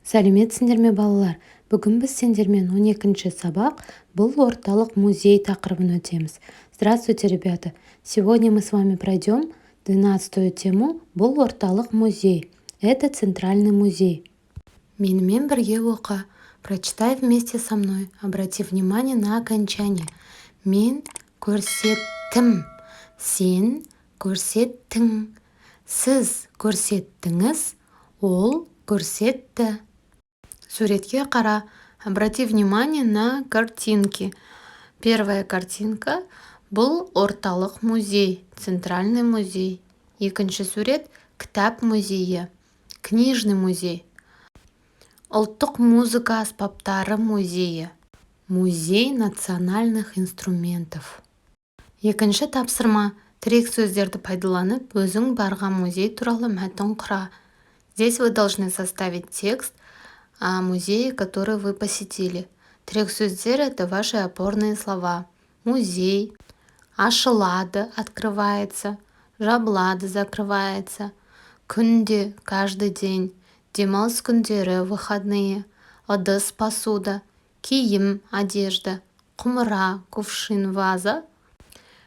Сәлеметсіңдер ме, балалар! Бүгін біз сендермен 12-ші сабақ «Бұл орталық музей» тақырыбын өтеміз. Здравствуйте, ребята! Сегодня мы с вами пройдем 12-ю тему «Бұл орталық музей». Это центральный музей. Менімен бірге оқы. Прочитай вместе со мной. Обрати внимание на окончание. Мен көрсеттім. Сен көрсеттің. Сіз көрсеттіңіз. Ол көрсетті. Суретке қара. Обрати внимание на картинки. Первая картинка – бұл орталық музей, центральный музей. Екінші сурет – кітап музейі, книжный музей. Ұлттық музыка аспаптары музейі, музей национальных инструментов. Екінші тапсырма: тірек сөздерді пайдаланып, өзің барған музей туралы мәтін құра. Здесь вы должны составить текст о музее, который вы посетили. Тірек сөздер – это ваши опорные слова. Музей, ашылады – открывается, жабылады – закрывается, күнде – каждый день, демалыс күндері – выходные, ыдыс – посуда, киім – одежда, құмыра – кувшин, ваза,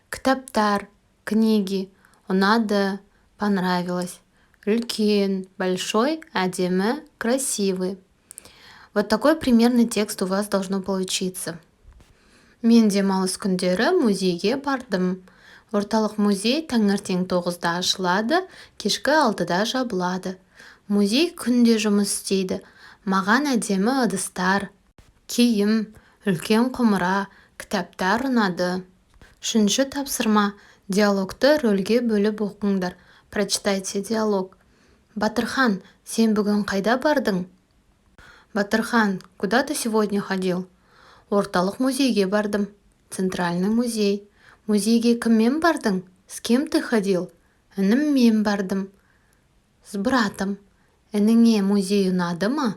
кітаптар – книги, ұнады – понравилось, үлкен – большой, әдемі – красивый. Вот такой примерный текст у вас должно получиться. Мен демалыс күндері музейге бардым. Орталық музей таңертең 9-да ашылады, кешкі 6-да жабылады. Музей күнде жұмыс істейді. Маған әдемі ыдыстар, киім, үлкен құмыра, кітаптар ұнады. Үшінші тапсырма: диалогты рөлге бөліп оқыңдар. Прочитайте диалог. Батырхан, сен бүгін қайда бардың? Батырхан, куда ты сегодня ходил? Орталық музейге бардым. Центральный музей. Музейге кіммен бардың? С кем ты ходил? Ініммен бардым. С братом. Ініңе музей ұнады ма?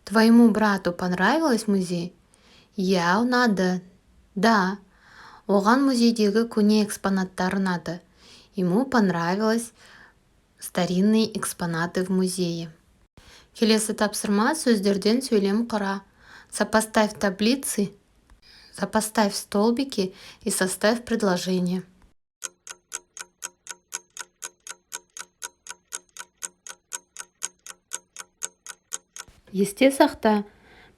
Твоему брату понравилось музей? Иә, ұнады. Да. Оған музейдегі көне экспонаттар ұнады. Ему понравилось старинные экспонаты в музее. Келесі тапсырма: сөздерден сөйлем құра. Сопоставь таблицы, сопоставь столбики и составь предложение. Есте сақта.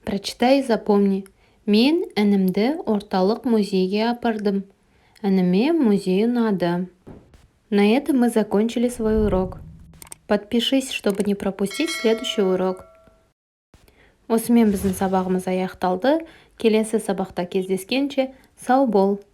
Прочитай и запомни. Мен інімді орталық музейге апардым. Ініме музей ұнады. На этом мы закончили свой урок. Подпишись, чтобы не пропустить следующий урок. Осымен біздің сабағымыз аяқталды. Келесі сабақта кездескенше, сау бол!